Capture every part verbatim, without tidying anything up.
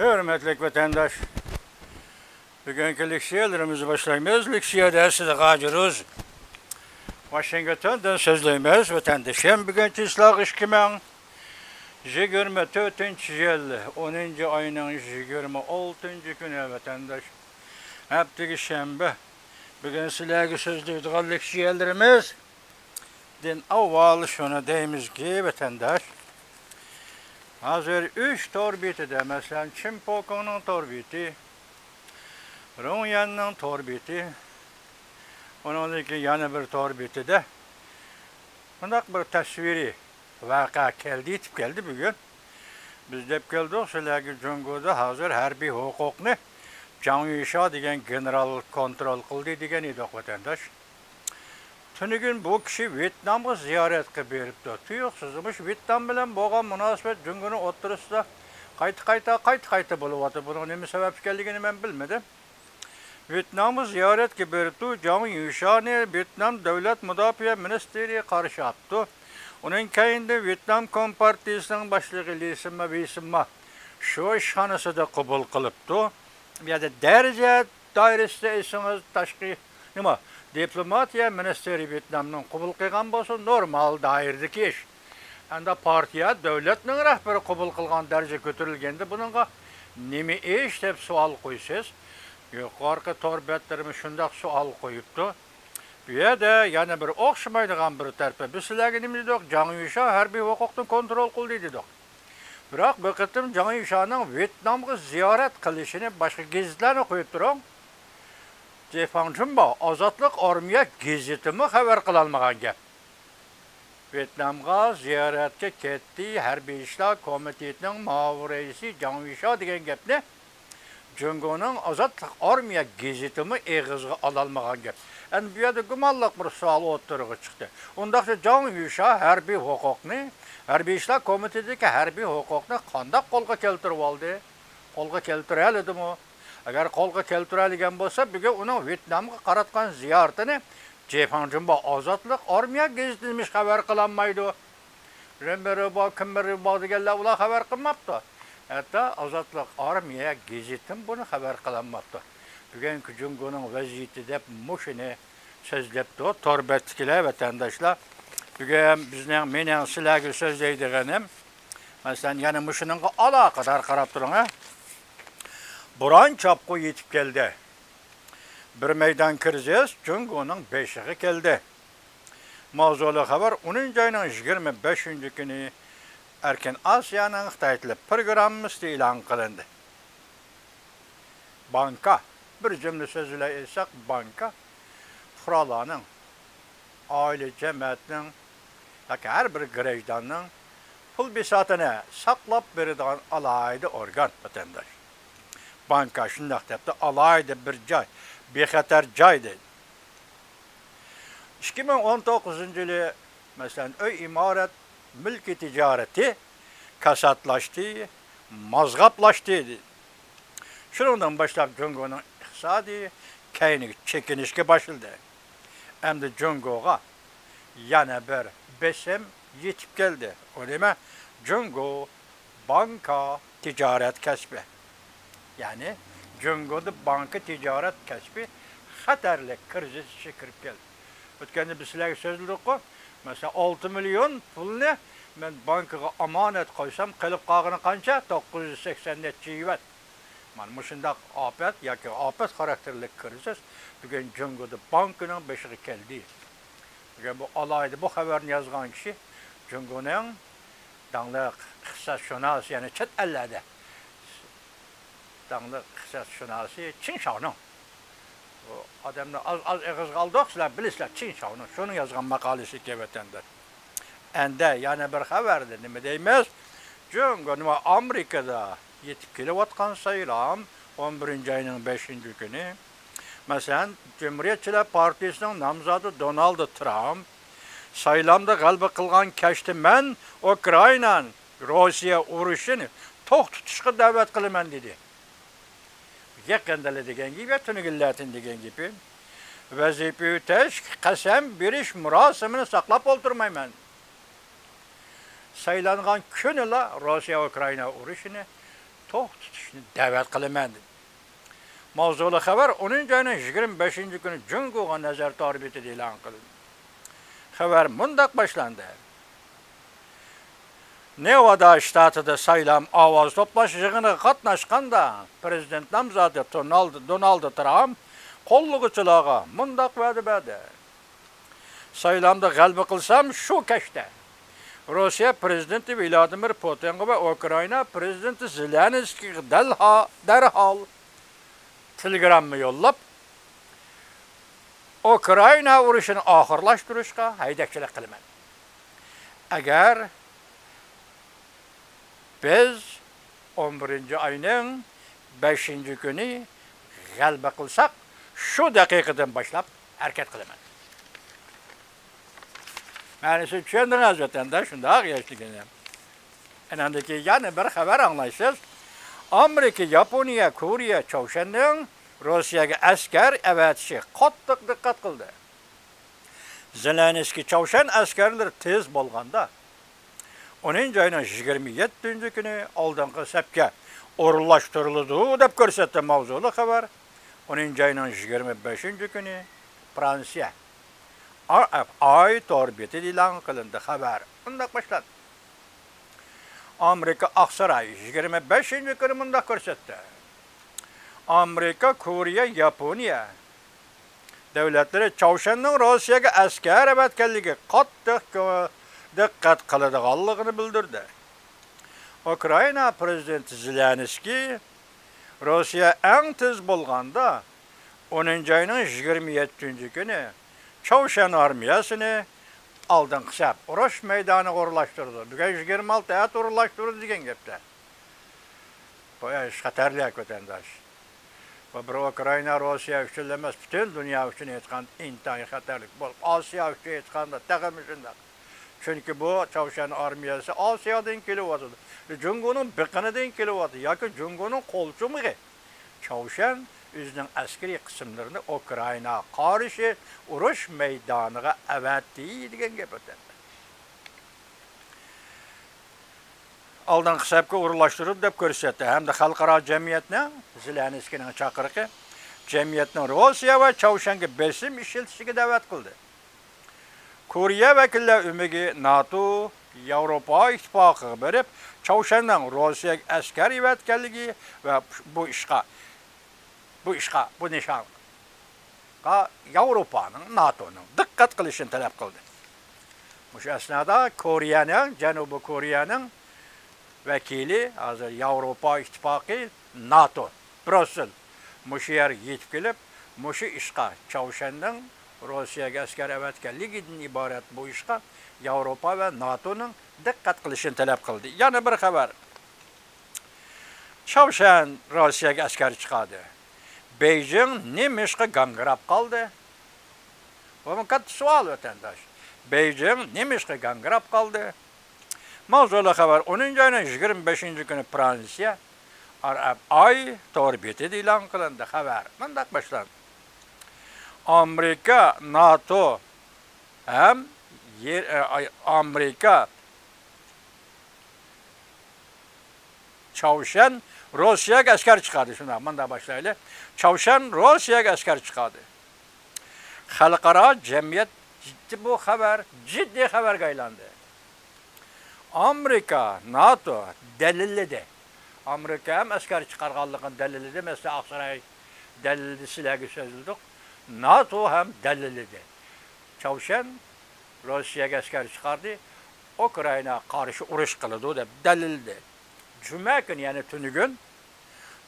ھۆرمەتلىك ۋەتەنداش، بۈگۈنكى لېكسىيەلىرىمىزنى باشلايمىز. لېكسىيە دەرسىدە غاجىروز. ۋاشىنگتوندىن سۆزلەيمىز، ۋەتەندىشىم. بۈگۈن چىسلاق ئىككى مىڭ يىگىرمە تۆتىنچى يىل، ئونىنچى ئاينىڭ يىگىرمە ئالتىنچى كۈنى، ۋەتەنداش. ھەپتىگە شەنبە. بۈگۈن سىلەرگە سۆزلەيدىغان لېكسىيەلىرىمىز دىن ئاۋۋال شۇنى دەيمىزكى، ۋەتەنداش، ھازىر ئۈچ تور بېتىدە، مەسىلەن، چىن پوكىڭنىڭ تور بېتى، رۇڭيەننىڭ تور بېتى، ئۇنىڭدىن كېيىن يەنە بىر تور بېتىدە مۇنداق بىر تەسۋىرىي ۋەقە كەلدى، يېتىپ كەلدى بۈگۈن. بىز دەپ كەلدۇق، سىلەرگە جۇڭگودا ھازىر ھەربىي ھوقۇقنى جاڭ يۈشا دېگەن گېنېرال كونترول قىلدى دېگەن ئىدۇق، ۋەتەنداش. تۈنۈگۈن بۇ كىشى ۋيېتنامغا زىيارەتكە بېرىپتۇ. تۇيۇقسىز مۇشۇ ۋيېتنام بىلەن بولغان مۇناسىۋەت جۇڭگونىڭ ئوتتۇرىسىدا قايتا-قايتا، قايتا-قايتا بولۇۋاتىدۇ. بۇنىڭ نېمە سەۋەب ئىكەنلىكىنى مەن بىلمىدىم. ۋيېتنامغا زىيارەتكە بېرىپتۇ. جاڭ يۈشانى ۋيېتنام دۆلەت مۇداپىئە مىنىستىرى قارشى ئاپتۇ. ئۇنىڭ كەينىدىن ۋيېتنام كومپارتىيىسىنىڭ باشلىقى لى سىما، ۋېي سىما شۇ ئىشخانىسىدا قوبۇل قىلىپتۇ. بۇ يەردە دەرىجە دائىرىسىدە ئېيتسىڭىز، تاشقى، نېمە، دىپلوماتىيە مىنىستىرى ۋيېتنامنىڭ قوبۇل قىلغان بولسا نورمال دائىرىدىكى ئىش. ئەمدى پارتىيە، دۆلەتنىڭ رەھبىرى قوبۇل قىلغان دەرىجە كۆتۈرۈلگەندە بۇنىڭغا نېمە ئىش دەپ سوئال قويىسىز؟ يۇقىرىقى تور بەتلىرىمۇ شۇنداق سوئال قويۇپتۇ. بۇ يەردە يەنە بىر ئوخشىمايدىغان بىر تەرىپى، بىز سىلەرگە نېمە دېدۇق؟ جاڭ يۈشا ھەربىي ھوقۇقنى كونترول قىلدى دېدۇق. بىراق بۇ قېتىم جاڭ يۈشانىڭ ۋيېتنامغا زىيارەت قىلىشىنى باشقا گېزىتلەرنى قويۇپ تۇرۇڭ. جې فاڭ جۇنبا، ئازادلىق ئارمىيە گېزىتىمۇ خەۋەر قىلالمىغان گەپ. ۋيېتنامغا زىيارەتكە كەتتى، ھەربىي ئىشلار كومىتېتىنىڭ مۇئاۋىن رەئىسى جاڭ يۈشا دېگەن گەپنى جۇڭگونىڭ ئازادلىق ئارمىيە گېزىتىمۇ ئېغىزغا ئالالمىغان گەپ. ئەمدى بۇ يەردە گۇمانلىق بىر سوئال ئوتتۇرىغا چىقتى. ئۇنداقتا جاڭ يۈشا ھەربىي ھوقۇقنى، ھەربىي ئىشلار كومىتېتىدىكى ھەربىي ھوقۇقنى قانداق قولغا كەلتۈرۈۋالدى؟ قولغا كەلتۈرەلىدىمۇ؟ ئەگەر قولغا كەلتۈرەلىگەن بولسا، بۈگۈن ئۇنىڭ ۋيېتنامغا قاراتقان زىيارىتىنى جې فاڭ جۇنبا ئازادلىق ئارمىيە گېزىتىمۇ خەۋەر قىلالمايدۇ. رېمبېرباغ، كىمبېرباغ دېگەنلەر ئۇلار خەۋەر قىلماپتۇ. ھەتتا ئازادلىق ئارمىيە گېزىتىمۇ بۇنى خەۋەر قىلالماپتۇ. بۈگۈنكى جۇڭگونىڭ ۋەزىيىتى دەپ مۇشۇنى سۆزلەپتۇ تور بەتتىكىلەر، ۋەتەنداشلار. بۈگۈن بىزنىڭ، مېنىڭ سىلەرگە سۆزلەيدىغىنىم، مەسىلەن، يەنە مۇشۇنىڭغا ئالاقىدار قاراپ تۇرۇڭ، ھە. بوران چاپقۇ يېتىپ كەلدى. بىر مەيدان كىرىزىس جۇڭگونىڭ بېشىغا كەلدى. ماۋزۇلۇق خەۋەر ئونىنچى ئاينىڭ يىگىرمە بەشىنچى كۈنى ئەركىن ئاسىيانىڭ خىتاي تىلى پروگراممىسىدا ئېلان قىلىندى. بانكا، بىر جۈملە سۆز بىلەن ئېيتساق، بانكا پۇقرالارنىڭ، ئائىلە جەمەتنىڭ ياكى ھەر بىر گىرەجداننىڭ پۇل بىساتىنى ساقلاپ بېرىدىغان ئالاھىدە ئورگان، ۋەتەنداش. بانكا شۇنداق دەپتۇ، ئالاھىدە بىر جاي، بىخەتەر جاي دەيدۇ. ئىككى مىڭ ئون توققۇزىنچى يىلى، مەسىلەن، ئۆي ئىمارەت مۈلكى تىجارىتى كاساتلاشتى، مازغاپلاشتى. شۇنىڭدىن باشلاپ جۇڭگونىڭ ئىقتىسادى كەينىگە چېكىنىشكە باشلىدى. ئەمدى جۇڭگوغا يەنە بىر بېسىم يېتىپ كەلدى. ئۇ نېمە؟ جۇڭگو بانكا تىجارەت كەسپى. يەنى جۇڭگودا بانكا تىجارەت كەسپى خەتەرلىك كىرىزىس ئىچىگە كىرىپ كەلدى. ئۆتكەندە بىز سىلەرگە سۆزلىدۇققۇ، مەسىلەن، ئالتە مىليون پۇلنى مەن بانكىغا ئامانەت قويسام، قېلىپ قالغىنى قانچە؟ توققۇز يۈز سەكسەن نەچچە يۈەن. مانا مۇشۇنداق ئاپەت ياكى ئاپەت خاراكتېرلىك كىرىزىس بۈگۈن جۇڭگودا بانكىنىڭ بېشىغا كەلدى. بۈگۈن بۇ ئالاھىدە بۇ خەۋەرنى يازغان كىشى جۇڭگونىڭ داڭلىق ئىقتىسادشۇناسى، يەنى چەت ئەللەردە داڭلىق ئىقتىسادشۇناسى چىڭ شاۋنىڭ. بۇ ئادەمنى ئاز-ئاز ئېغىزغا ئالدۇق، سىلەر بىلىسىلەر، چىڭ شاۋنىڭ. شۇنىڭ يازغان ماقالىسى ئىكەن، ۋەتەنداش. ئەندە يەنە بىر خەۋەردە نېمە دەيمىز؟ جۇڭگو نېمە، ئامېرىكىدا يېتىپ كېلىۋاتقان سايلام، ئون بىرىنچى ئاينىڭ بەشىنچى كۈنى. مەسىلەن، جۇمھۇرىيەتچىلەر پارتىيىسىنىڭ نامزاتى دونالد ترامپ، سايلامدا غەلىبە قىلغان كەچتە مەن ئۇكرائىنا، روسىيە ئۇرۇشىنى توختىتىشقا دەۋەت قىلىمەن، دېدى. يېقىندىلا دېگەن گېپى، تۈنۈگۈنلەتىن دېگەن گېپى. ۋەزىپە ئۆتەش، قەسەم بېرىش مۇراسىمىنى ساقلاپ ئولتۇرمايمەن. سايلانغان كۈنىلا روسىيە ئۇكرائىنا ئۇرۇشىنى توختىتىشنى دەۋەت قىلىمەن، دېدى. ماۋزۇلۇق خەۋەر ئونىنچى ئاينىڭ يىگىرمە بەشىنچى كۈنى جۇڭگوغا نەزەر تور بېتىدە ئېلان قىلىندى. خەۋەر مۇنداق باشلاندى. نېۋادا شتاتىدا سايلام ئاۋاز توپلاش يىغىنىغا قاتناشقاندا، پىرېزىدېنت نامزاتى دونالد، دونالد ترامپ قوللىغۇچىلارغا مۇنداق ۋەدە بەردى: سايلامدا غەلىبە قىلسام، شۇ كەچتە روسىيە پىرېزىدېنتى ۋلادىمىر پۇتىنغا ۋە ئۇكرائىنا پىرېزىدېنتى زېلېنسكىيغا دەلھا-، دەرھال تېلېگرامما يوللاپ، ئۇكرائىنا ئۇرۇشىنى ئاخىرلاشتۇرۇشقا ھەيدەكچىلىك قىلىمەن. ئەگەر بىز ئون بىرىنچى ئاينىڭ بەشىنچى كۈنى غەلىبە قىلساق، شۇ دەقىقىدىن باشلاپ ھەرىكەت قىلىمەن. مەنىسىنى چۈشەندىڭىز، ۋەتەنداش، شۇنداق ياشلىقىنى. ئەنەندىكى يەنە بىر خەۋەر ئاڭلايسىز. ئامېرىكا، ياپونىيە، كورېيە چاۋشيەننىڭ روسىيەگە ئەسكەر ئەۋەتىشىگە قاتتىق دىققەت قىلدى. زېلېنسكىي چاۋشيەن ئەسكەرلىرى تېز بولغاندا، ئونىنچى ئاينىڭ يىگىرمە يەتتىنچى كۈنى ئالدىنقى سەپكە ئورۇنلاشتۇرۇلىدۇ، دەپ كۆرسەتتى ماۋزۇلۇق خەۋەر. ئونىنچى ئاينىڭ يىگىرمە بەشىنچى كۈنى فرانسىيە، ئار ئېف ئاي تور بېتىدە ئېلان قىلىندى. خەۋەر مۇنداق باشلاندى. ئامېرىكا ئاقساراي يىگىرمە بەشىنچى كۈنى مۇنداق كۆرسەتتى: ئامېرىكا، كورېيە، ياپونىيە دۆلەتلىرى چاۋشيەننىڭ روسىيەگە ئەسكەر ئەۋەتكەنلىكىگە قاتتىق دىققەت قىلىدىغانلىقىنى بىلدۈردى. ئۇكرائىنا پىرېزىدېنتى زېلېنسكىي روسىيە ئەڭ تېز بولغاندا ئونىنچى ئاينىڭ يىگىرمە يەتتىنچى كۈنى چاۋشيەن ئارمىيەسىنى ئالدىنقى سەپ ئۇرۇش مەيدانىغا ئورۇنلاشتۇرىدۇ. بۈگۈن يىگىرمە ئالتە، ئەتە ئورۇنلاشتۇرىدۇ دېگەن گەپتە. بۇ ئىش خەتەرلىك، ۋەتەنداش. بۇ بىر ئۇكرائىنا، روسىيە ئۈچۈنلا ئەمەس، پۈتۈن دۇنيا ئۈچۈن ئېيتقاندا ئىنتايىن خەتەرلىك بولۇپ، ئاسىيا ئۈچۈن ئېيتقاندا تېخىمۇ شۇنداق. چۈنكى بۇ چاۋشيەن ئارمىيەسى ئاسىيادىن كېلىۋاتىدۇ. جۇڭگونىڭ بېقىنىدىن كېلىۋاتىدۇ ياكى جۇڭگونىڭ قولچومىقى. چاۋشيەن ئۆزىنىڭ ئەسكىرىي قىسىملىرىنى ئۇكرائىناغا قارشى ئۇرۇش مەيدانىغا ئەۋەتتى دېگەن گەپ ئۆتەمدۇ. ئالدىنقى سەپكە ئورۇنلاشتۇرۇپ دەپ كۆرسەتتى ھەمدە خەلقئارا جەمئىيەتنىڭ، زېلېنسكىينىڭ چاقىرىقى، جەمئىيەتنىڭ روسىيە ۋە چاۋشيەنگە بېسىم ئىشلىتىشىگە دەۋەت قىلدى. كورېيە ۋەكىللەر ئۆمىكى ناتو، ياۋروپا ئىتتىپاقىغا بېرىپ، چاۋشيەننىڭ روسىيەگە ئەسكەر ئەۋەتكەنلىكى ۋە بۇ ئىشقا، بۇ ئىشقا، بۇ نىشانغا ياۋروپانىڭ، ناتونىڭ دىققەت قىلىشىنى تەلەپ قىلدى. مۇشۇ ئەسنادا كورېيەنىڭ، جەنۇبىي كورېيەنىڭ ۋەكىلى، ھازىر ياۋروپا ئىتتىپاقى، ناتو، بروسسېل، مۇشۇ يەرگە يېتىپ كېلىپ، مۇشۇ ئىشقا، چاۋشيەننىڭ روسىيەگە ئەسكەر ئەۋەتكەنلىكىدىن ئىبارەت بۇ ئىشقا ياۋروپا ۋە ناتونىڭ دىققەت قىلىشىنى تەلەپ قىلدى. يەنە بىر خەۋەر. چاۋشيەن روسىيەگە ئەسكەر چىقاردى. بېيجىڭ نېمىشقا گاڭگىراپ قالدى؟ بۇمۇ كاتتا سوئال، ۋەتەنداش. بېيجىڭ نېمىشقا گاڭگىراپ قالدى؟ ماۋزۇلۇق خەۋەر ئونىنچى ئاينىڭ يىگىرمە بەشىنچى كۈنى فرانسىيە ئار ئېف ئاي تور بېتىدە ئېلان قىلىندى. خەۋەر مۇنداق باشلاندى. ئامېرىكا، ناتو ھەم يېر-، ئە، ئاي-، ئامېرىكا، چاۋشيەن روسىيەگە ئەسكەر چىقاردى. شۇنداق، مۇنداق باشلايلى. چاۋشيەن روسىيەگە ئەسكەر چىقاردى. خەلقئارا جەمئىيەت جىددىي، بۇ خەۋەر جىددىي خەۋەرگە ئايلاندى. ئامېرىكا، ناتو دەلىللىدى. ئامېرىكا ھەم ئەسكەر چىقارغانلىقىنى دەلىللىدى. مەسىلەن، ئاقساراي دەلىللىدى، سىلەرگە سۆزلىدۇق. ناتو ھەم دەلىللىدى. چاۋشيەن روسىيەگە ئەسكەر چىقاردى، ئۇكرائىناغا قارشى ئۇرۇش قىلىدۇ دەپ دەلىللىدى. جۈمە كۈنى، يەنى تۈنۈگۈن،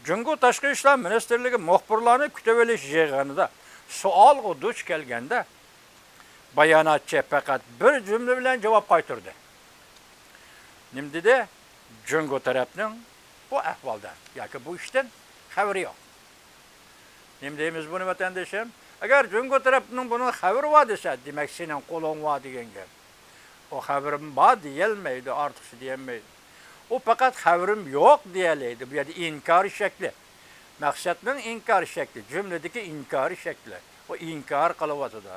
جۇڭگو تاشقى ئىشلار مىنىستىرلىكى مۇخبىرلارنى كۈتۈۋېلىش يىغىنىدا سوئالغا دۇچ كەلگەندە، باياناتچى پەقەت بىر جۈملە بىلەن جاۋاب قايتۇردى. نېمە دېدى؟ جۇڭگو تەرەپنىڭ بۇ ئەھۋالدىن ياكى بۇ ئىشتىن خەۋىرى يوق. نېمە دەيمىز بۇنى، ۋەتەندىشىم؟ ئەگەر جۇڭگو تەرەپنىڭ بۇنىڭ خەۋىرى بار دېسە، دېمەك، سېنىڭ قولۇڭ بار دېگەن گەپ. ئۇ خەۋىرىم بار دېيەلمەيدۇ، ئارتۇقچە دېيەلمەيدۇ. ئۇ پەقەت خەۋىرىم يوق دېيەلەيدۇ. بۇ يەردە ئىنكارىي شەكلى. مەقسەتنىڭ ئىنكارىي شەكلى، جۈملىدىكى ئىنكارىي شەكلى. ئۇ ئىنكار قىلىۋاتىدۇ.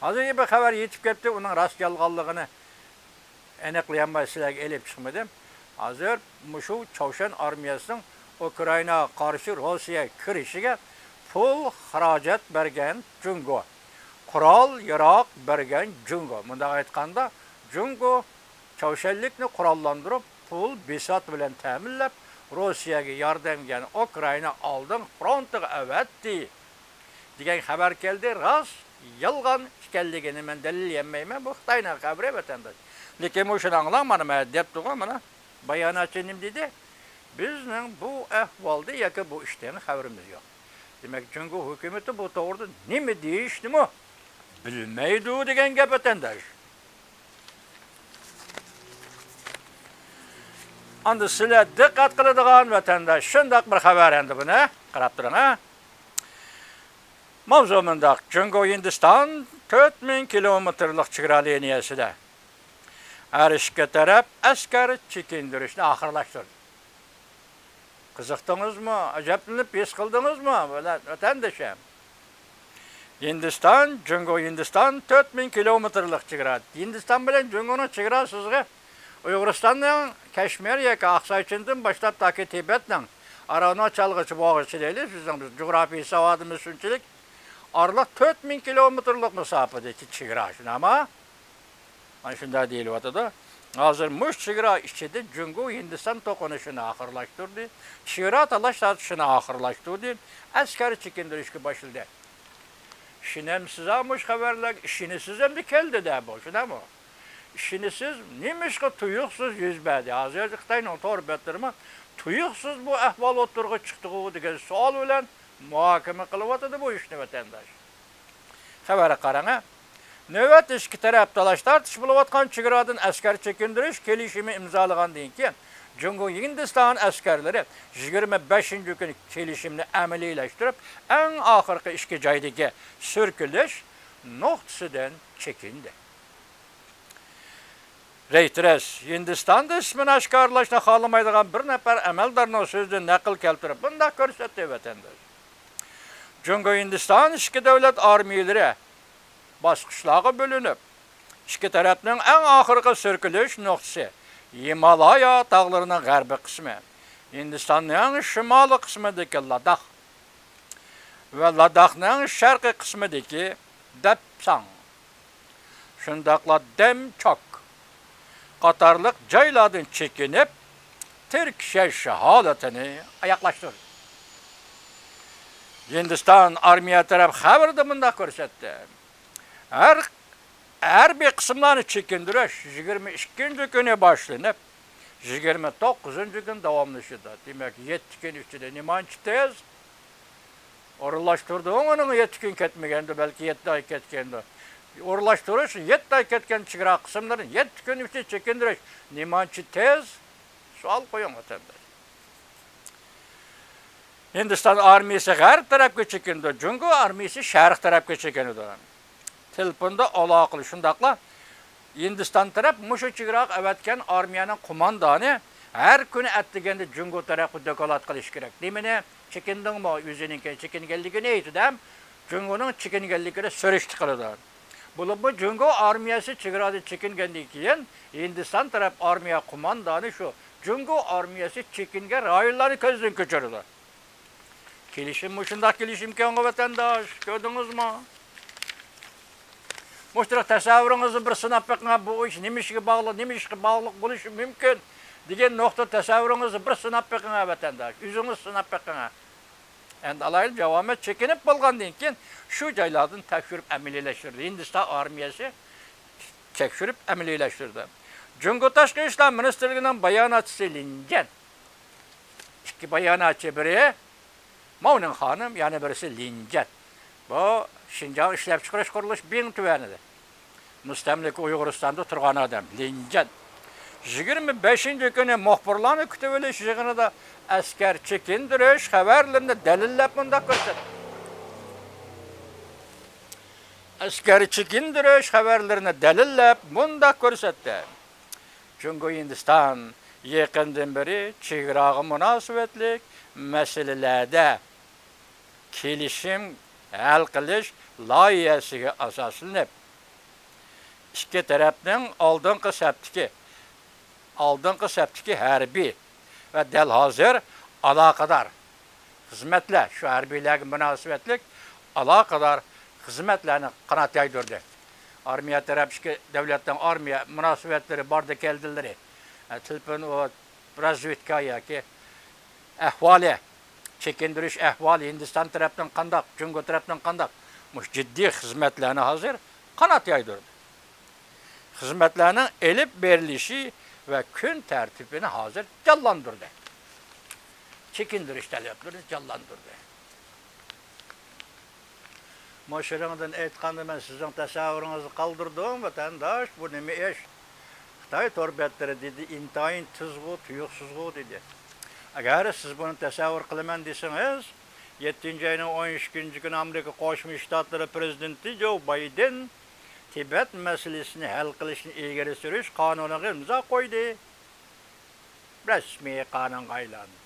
ھازىر بىر خەۋەر يېتىپ كەپتۇ، ئۇنىڭ راست يالغانلىقىنى ئېنىقلىيالماي سىلەرگە ئېلىپ چىقمىدىم. ھازىر مۇشۇ چاۋشيەن ئارمىيەسىنىڭ ئۇكرائىناغا قارشى روسىيە كۈرىشىگە پۇل خىراجەت بەرگەن جۇڭگو، قورال ياراغ بەرگەن جۇڭگو. مۇنداق ئېيتقاندا، جۇڭگو چاۋشيەنلىكنى قوراللاندۇرۇپ، پۇل، بىسات بىلەن تەمىنلەپ، روسىيەگە ياردەمگە، يەنى ئۇكرائىنا ئالدىنقى فرونتىغا ئەۋەتتى دېگەن خەۋەر كەلدى. راست، يالغان ئىكەنلىكىنى مەن دەلىللىيەلمەيمەن. بۇ خىتاينىڭ خەۋىرى، ۋەتەنداش. لېكىن مۇشۇنى ئاڭلاڭ، مانا مەن دەپتۇغۇ، مانا باياناتچى نېمە دېدى؟ بىزنىڭ بۇ ئەھۋالدا ياكى بۇ ئىشتىن خەۋىرىمىز يوق. دېمەك، جۇڭگو ھۆكۈمىتى بۇ توغرىدا نېمە دېيىشنىمۇ بىلمەيدۇ دېگەن گەپ، ۋەتەنداش. ئاندىن سىلەر دىققەت قىلىدىغان، ۋەتەنداش، شۇنداق بىر خەۋەر ئەمدى بۇنى قاراپ تۇرۇڭ، ھە. ماۋزۇ مۇنداق، جۇڭگو ھىندىستان تۆت مىڭ كىلومېتىرلىق چېگرا لىنىيەسىدە ھەر ئىككى تەرەپ ئەسكەر چېكىندۈرۈشنى ئاخىرلاشتۇردى. قىزىقتىڭىزمۇ؟ ئەجەبلىنىپ ھېس قىلدىڭىزمۇ، ۋەتەندىشىم؟ ھىندىستان، جۇڭگو، ھىندىستان تۆت مىڭ كىلومېتىرلىق چېگرا. ھىندىستان بىلەن جۇڭگونىڭ چېگرا سىزىقى ئۇيغۇرىستاننىڭ كەشمىر ياكى ئاقساي چىنىدىن باشلاپ تاكى تىبەتنىڭ ئاراۋناچالغىچە بولغۇچە دەيلى، بىزنىڭ، بىز جۇغراپىي ساۋادىمىز شۇنچىلىك، ئارىلىق تۆت مىڭ كىلومېتىرلىق مۇساپىدىكى چېگرا، شۇنداقمۇ؟ مانا شۇنداق دېيىلىۋاتىدۇ. ھازىر مۇشۇ چېگرا ئىچىدە جۇڭگو ھىندىستان توقۇنۇشىنى ئاخىرلاشتۇردى. چېگرا تالاش تارتىشىنى ئاخىرلاشتۇردى. ئەسكەر چېكىندۈرۈشكە باشلىدى. ئىشىنەمسىز ھە مۇشۇ خەۋەرلەرگە؟ ئىشىنىسىز ئەمدى كەلدى دە بۇ، شۇنداقمۇ؟ ئىشىنىسىز، نېمىشقا تۇيۇقسىز يۈز بەردى؟ ھازىر خىتاينىڭ تور بەتلىرىمۇ تۇيۇقسىز بۇ ئەھۋال ئوتتۇرىغا چىقتىغۇ دېگەن سوئال بىلەن مۇھاكىمە قىلىۋاتىدۇ بۇ ئىشنى، ۋەتەنداش. خەۋەرگە قاراڭ، ھە. نۆۋەتتە ئىككى تەرەپ تالاش-تارتىش بولۇۋاتقان چېگرادىن ئەسكەر چېكىندۈرۈش كېلىشىمى ئىمزالىغاندىن كېيىن، جۇڭگو ھىندىستان ئەسكەرلىرى يىگىرمە بەشىنچى كۈنى كېلىشىمنى ئەمەلىيلەشتۈرۈپ، ئەڭ ئاخىرقى ئىككى جايدىكى سۈركىلىش نۇقتىسىدىن چېكىندى. رېيتېرس ھىندىستاندا ئىسمىنى ئاشكارىلاشنى خالىمايدىغان بىر نەپەر ئەمەلدارنىڭ سۆزىدىن نەقىل كەلتۈرۈپ، مۇنداق كۆرسەتتى، ۋەتەنداش. جۇڭگو ھىندىستان ئىككى دۆلەت ئارمىيەلىرى باسقۇچلارغا بۆلۈنۈپ، ئىككى تەرەپنىڭ ئەڭ ئاخىرقى سۈركىلىش نۇقتىسى ھىمالايا تاغلىرىنىڭ غەربىي قىسمى، ھىندىستاننىڭ شىمالىي قىسمىدىكى لاداخ ۋە لاداخنىڭ شەرقىي قىسمىدىكى دەپساڭ، شۇنداقلا دەمچوك قاتارلىق جايلاردىن چېكىنىپ، تىركىشىش ھالىتىنى ئاياغلاشتۇردى. ھىندىستان ئارمىيە تەرەپ خەۋىرىدە مۇنداق كۆرسەتتى: ھەر، ھەربىي قىسىملارنى چېكىندۈرۈش يىگىرمە ئىككىنچى كۈنى باشلىنىپ، يىگىرمە توققۇزىنچى كۈنى داۋاملىشىدۇ. دېمەك، يەتتە كۈن ئىچىدە نېمانچە تېز ئورۇنلاشتۇردۇڭ؟ ئۇنىڭ يەتتە كۈن كەتمىگەندۇ، بەلكى يەتتە ئاي كەتكەندۇ. ئورۇنلاشتۇرۇش يەتتە ئاي كەتكەن چېگرا قىسىملىرىنى يەتتە كۈن ئىچىدە چېكىندۈرۈش نېمانچە تېز؟ سوئال قويۇڭ، ۋەتەنداش. ھىندىستان ئارمىيىسى غەرب تەرەپكە چېكىنىدۇ، جۇڭگو ئارمىيىسى شەرق تەرەپكە چېكىنىدۇ. تېلېفوندا ئالاقىلىشىش، شۇنداقلا ھىندىستان تەرەپ مۇشۇ چېگراغا ئەۋەتكەن ئارمىيەنىڭ قوماندانى ھەر كۈنى ئەتىگەندە جۇڭگو تەرەپكە دوكلات قىلىشى كېرەك. نېمىنى؟ چېكىندىڭمۇ؟ ئۆزىنىڭكى چېكىنگەنلىكىنى ئېيتىدۇ ھەم جۇڭگونىڭ چېكىنگەنلىكىنى سۈرۈشتە قىلىدۇ. بولۇپمۇ جۇڭگو ئارمىيەسى چېگرادا چېكىنگەندىن كېيىن، ھىندىستان تەرەپ ئارمىيە قوماندانى شۇ جۇڭگو ئارمىيەسى چېكىنگەن رايونلارنى كۆزدىن كەچۈرىدۇ. كېلىشىم مۇشۇنداق كېلىشىمكەنغۇ، ۋەتەنداش، كۆردىڭىزمۇ؟ مۇشۇنداق تەسەۋۋۇرىڭىزنى بىر سىناپ بېقىڭ، بۇ ئىش نېمە ئىشقا باغلىق، نېمە ئىشقا باغلىق بولۇشى مۇمكىن دېگەن نۇقتا تەسەۋۋۇرىڭىزنى بىر سىناپ بېقىڭ، ۋەتەنداش، ئۆزىڭىز سىناپ بېقىڭ. ئەمدى ئالايىتى جاۋابىمىز، چېكىنىپ بولغاندىن كېيىن شۇ جايلاردىن تەكشۈرۈپ ئەمەلىيلەشتۈردى. ھىندىستان ئارمىيەسى تەكشۈرۈپ ئەمەلىيلەشتۈردى. جۇڭگو تاشقى ئىشلار مىنىستىرلىكىنىڭ باياناتچىسى لىن جيەن. ئىككى باياناتچى، بىرى ماۋنىڭ خانىم، يەنە بىرسى لىن جيەن. بۇ شىنجاڭ ئىشلەپچىقىرىش قۇرۇلۇشى بىڭتۈەنىدە مۇستەملىكە ئۇيغۇرىستاندا تۇرغان ئادەم لىن جيەن يىگىرمە بەشىنچى كۈنى مۇخبىرلارنى كۈتۈۋېلىش يىغىنىدا ئەسكەر چېكىندۈرۈش خەۋەرلىرىنى دەلىللەپ مۇنداق كۆرسەتتى. ئەسكەر چېكىندۈرۈش خەۋەرلىرىنى دەلىللەپ مۇنداق كۆرسەتتى. جۇڭگو ھىندىستان يېقىندىن بېرى چېگراغا مۇناسىۋەتلىك مەسىلىلەردە كېلىشىم ھەل قىلىش لايىھەسىگە ئاساسلىنىپ، ئىككى تەرەپنىڭ ئالدىنقى سەپتىكى، ئالدىنقى سەپتىكى ھەربىي ۋە دەل ھازىر ئالاقىدار خىزمەتلەر، شۇ ھەربىيلەرگە مۇناسىۋەتلىك ئالاقىدار خىزمەتلەرنى قانات يايدۇردى. ئارمىيە تەرەپ ئىككى دۆلەتنىڭ ئارمىيە مۇناسىۋەتلىرى، باردى كەلدىلىرى، تېلېفون، رازۋېدكا ياكى ئەھۋالى، چېكىندۈرۈش ئەھۋالى، ھىندىستان تەرەپنىڭ قانداق، جۇڭگو تەرەپنىڭ قانداق، مۇشۇ جىددىي خىزمەتلەرنى ھازىر قانات يايدۇردى. خىزمەتلەرنىڭ ئېلىپ بېرىلىشى ۋە كۈن تەرتىپىنى ھازىر جانلاندۇردى. چېكىندۈرۈش تەلەپلىرىنى جانلاندۇردى. مۇشۇنىڭدىن ئېيتقاندا، مەن سىزنىڭ تەسەۋۋۇرىڭىزنى قالدۇردۇم، ۋەتەنداش، بۇ نېمە ئىش؟ خىتاي تور بەتلىرى دېدى، ئىنتايىن تېزغۇ، تۇيۇقسىزغۇ دېدى. ئەگەر سىز بۇنى تەسەۋۋۇر قىلىمەن دېسىڭىز، يەتتىنچى ئاينىڭ ئون ئىككىنچى كۈنى ئامېرىكا قوشما شتاتلىرى پرېزىدېنتى جو بايدېن تىبەت مەسىلىسىنى ھەل قىلىشنى ئىلگىرى سۈرۈش قانۇنىغا ئىمزا قويدى. رەسمىي قانۇنغا ئايلاندى.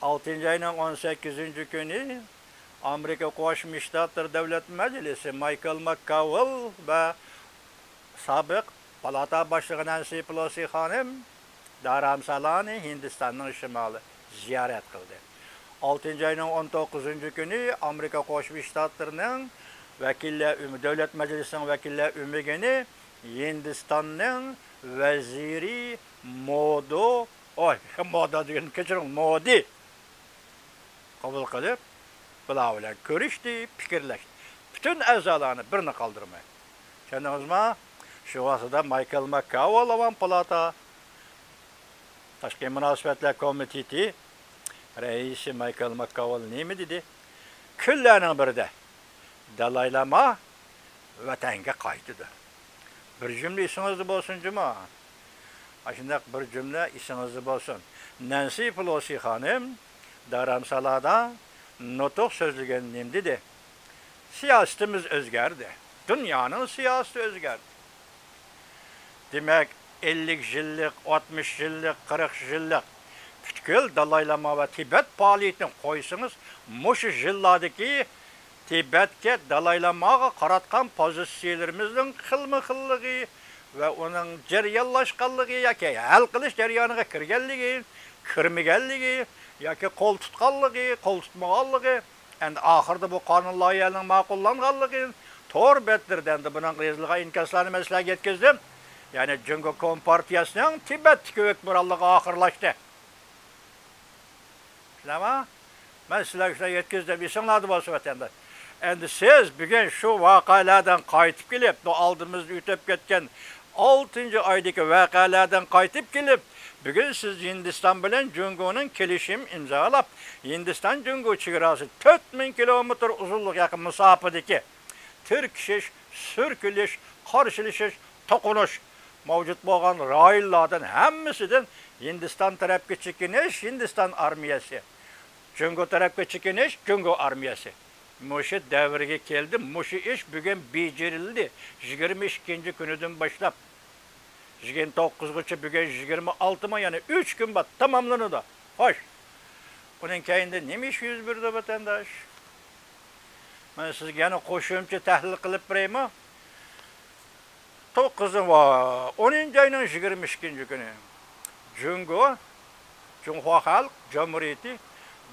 ئالتىنچى ئاينىڭ ئون سەككىزىنچى كۈنى ئامېرىكا قوشما شتاتلىرى دۆلەت مەجلىسى مايكل ماككاۋېل ۋە سابىق پالاتا باشلىقى نەنسى پېلوسى خانىم دارامسالانى، ھىندىستاننىڭ شىمالى، زىيارەت قىلدى. ئالتىنچى ئاينىڭ ئون توققۇزىنچى كۈنى ئامېرىكا قوشما شتاتلىرىنىڭ ۋەكىللەر ئۆمە-، دۆلەت مەجلىسىنىڭ ۋەكىللەر ئۆمىكىنى ھىندىستاننىڭ ۋەزىرى مودو، ئوي، مودا دېگەن، كەچۈرۈڭ، مودى قوبۇل قىلىپ، بۇلار بىلەن كۆرۈشتى، پىكىرلەشتى. پۈتۈن ئەزالارنى بىرنى قالدۇرماي. چۈشەندىڭىزما؟ شۇ ۋاسىتىدە مايكل ماككاۋېل ئاۋام پالاتا تاشقى مۇناسىۋەتلەر كومىتېتى رەئىسى مايكل ماككاۋېل نېمە دېدى؟ كۈنلەرنىڭ بىرىدە دالاي لاما ۋەتەنگە قايتىدۇ. بىر جۈملە ئېسىڭىزدە بولسۇن جۇمۇ. ئاشۇنداق بىر جۈملە ئېسىڭىزدە بولسۇن. نەنسى پېلوسى خانىم دارامسالادا نۇتۇق سۆزلىگەن نېمە دېدى؟ سىياسىتىمىز ئۆزگەردى. دۇنيانىڭ سىياسىتى ئۆزگەردى. دېمەك، ئەللىك يىللىق، ئاتمىش يىللىق، قىرىق يىللىق پۈتكۈل دالاي لاما ۋە تىبەت پائالىيىتىنى قويسىڭىز، مۇشۇ يىللاردىكى تىبەتكە دالاي لاماغا قاراتقان پوزىتسىيىلىرىمىزنىڭ خىلمۇ خىللىقى ۋە ئۇنىڭ جەريانلاشقانلىقى ياكى ھەل قىلىش جەريانىغا كىرگەنلىكى، كىرمىگەنلىكى ياكى قول تۇتقانلىقى، قول تۇتمىغانلىقى، ئەمدى ئاخىرىدا بۇ قانۇن لايىھەلىرىنىڭ ماقۇللانغانلىقى تور بەتلىرىدە ئەمدى بۇنىڭغا يېزىلغان ئىنكاسلارنى مەن سىلەرگە يەتكۈزدۈم. يەنى جۇڭگو كومپارتىيەسىنىڭ تىبەتتىكى ھۆكۈمرانلىقى ئاخىرلاشتى. شۇنداقمۇ؟ مەن سىلەرگە شۇنداق يەتكۈزدۈم، ئېسىڭلاردا بولسۇن، ۋەتەنداش. ئەمدى سىز بۈگۈن شۇ ۋەقەلەردىن قايتىپ كېلىپ، بۇ ئالدىمىزدا ئۆتۈپ كەتكەن ئالتىنچى ئايدىكى ۋەقەلەردىن قايتىپ كېلىپ، بۈگۈن سىز ھىندىستان بىلەن جۇڭگونىڭ كېلىشىم ئىمزالاپ، ھىندىستان جۇڭگو چېگراسى تۆت مىڭ كىلومېتىر ئۇزۇنلۇق ياقى مۇساپىدىكى تىركىشىش، سۈركىلىش، قارشىلىشىش، توقۇنۇش مەۋجۇت بولغان رايونلاردىن ھەممىسىدىن ھىندىستان تەرەپكە چېكىنىش، ھىندىستان ئارمىيەسى، جۇڭگو تەرەپكە چېكىنىش، جۇڭگو ئارمىيەسى. مۇشۇ دەۋرگە كەلدى، مۇشۇ ئىش بۈگۈن بېجىرىلدى. يىگىرمە ئىككىنچى كۈنىدىن باشلاپ، يىگىرمە توققۇزغىچە، بۈگۈن يىگىرمە ئالتىمۇ، يەنە ئۈچ كۈن بار، تاماملىنىدۇ. خوش. ئۇنىڭ كەينىدە نېمە ئىش يۈز بېرىدۇ، ۋەتەنداش؟ مەن سىزگە يەنە قوشۇمچە تەھلىل قىلىپ بېرەيمۇ؟ توققۇزىنچى، ئونىنچى ئاينىڭ يىگىرمە ئىككىنچى كۈنى جۇڭگو، جۇڭخۇا خەلق جۇمھۇرىيىتى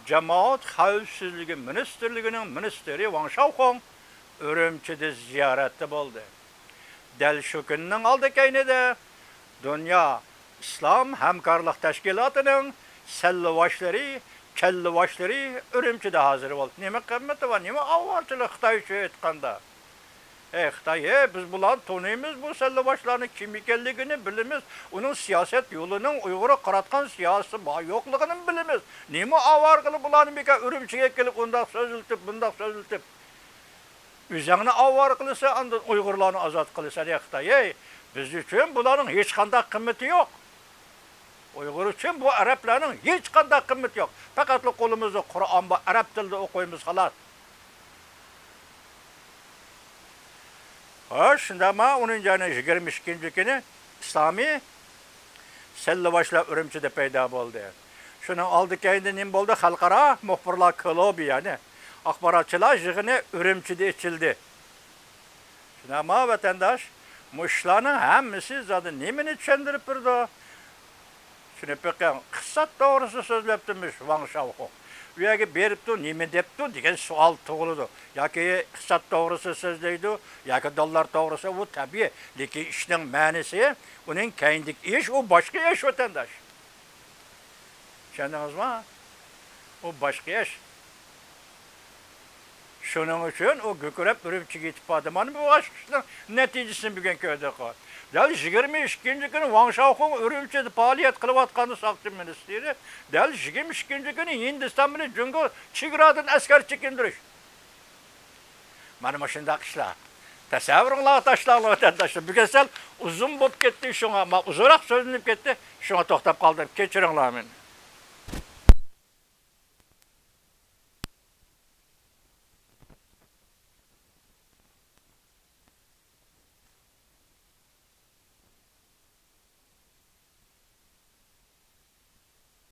جامائەت خەۋپسىزلىكى مىنىستىرلىكىنىڭ مىنىستىرى ۋاڭ شاۋخۇڭ ئۈرۈمچىدە زىيارەتتە بولدى. دەل شۇ كۈننىڭ ئالدى كەينىدە دۇنيا ئىسلام ھەمكارلىق تەشكىلاتىنىڭ سەللىۋاشلىرى، كەللىۋاشلىرى ئۈرۈمچىدە ھازىر بولدى. نېمە قىممىتى بار، نېمە ئاۋارىچىلىك خىتاي ئۈچۈن ئېيتقاندا؟ ئەي خىتاي، ئەي، بىز بۇلارنى تونۇيمىز، بۇ سەللىۋاشلارنىڭ كىم ئىكەنلىكىنى بىلىمىز، ئۇنىڭ سىياسەت يولىنىڭ ئۇيغۇرغا قاراتقان سىياسىتى بار يوقلۇقىنىمۇ بىلىمىز. نېمە ئاۋارە قىلىپ بۇلارنى بىكار ئۈرۈمچىگە كېلىپ ئۇنداق سۆزلىتىپ، بۇنداق سۆزلىتىپ؟ ئۆزۈڭنى ئاۋارە قىلىسەن، ئاندىن ئۇيغۇرلارنى ئازاد قىلىسەن، ئەي خىتاي، ئەي! بىز ئۈچۈن بۇلارنىڭ ھېچقانداق قىممىتى يوق. ئۇيغۇر ئۈچۈن بۇ ئەرەبلەرنىڭ ھېچقانداق قىممىتى يوق. پەقەتلا قولىمىزدا قۇرئان بار، ئەرەب تىلىدا ئوقۇيمىز، خالاس. خوش، شۇنداقما، ئونىنچى ئاينىڭ يىگىرمە ئىككىنچى كۈنى ئىسلامىي سەللىۋاشلار ئۈرۈمچىدە پەيدا بولدى. شۇنىڭ ئالدى كەينىدە نېمە بولدى؟ خەلقئارا مۇخبىرلار كۇلۇبى، يەنى ئاخباراتچىلار يىغىنى ئۈرۈمچىدە ئېچىلدى. شۇنداقما، ۋەتەنداش، مۇشۇلارنىڭ ھەممىسى زادى نېمىنى چۈشەندۈرۈپ بېرىدۇ؟ چۈشىنىپ بېقىڭ، ئىقتىساد توغرىسىدا سۆزلەپتىمىش ۋاڭ شاۋخۇڭ. ئۇ يەرگە بېرىپتۇ، نېمە دەپتۇ دېگەن سوئال تۇغۇلىدۇ. ياكى ئىقتىساد توغرىسىدا سۆزلەيدۇ، ياكى دوللار توغرىسىدا، بۇ تەبىئىي. لېكىن ئىشنىڭ مەنىسى، ئۇنىڭ كەينىدىكى ئىش، ئۇ باشقا ئىش، ۋەتەنداش. چۈشەندىڭىزمۇ؟ ئۇ باشقا ئىش. شۇنىڭ ئۈچۈن ئۇ گۈكۈرەپ ئۈرۈمچىگە يېتىپ باردى. مانا بۇ ئاشقىشنىڭ نەتىجىسىنى بۈگۈن كۆردۇق. دەل يىگىرمە ئىككىنچى كۈنى ۋاڭ شاۋخۇڭ ئۈرۈمچىدە پائالىيەت قىلىۋاتقاندا ساقچى مىنىستىرى، دەل يىگىرمە ئىككىنچى كۈنى ھىندىستان بىلەن جۇڭگو چېگرادىن ئەسكەر چېكىندۈرۈش. مانا مۇشۇنداق ئىشلار. تەسەۋۋۇرۇڭلارغا تاشلاڭلار، ۋەتەنداشلار. بۈگۈن سەل ئۇزۇن بولۇپ كەتتى، شۇڭا، ما، ئۇزۇنراق سۆزلىنىپ كەتتى، شۇڭا توختاپ قالدىم. كەچۈرۈڭلار مېنى.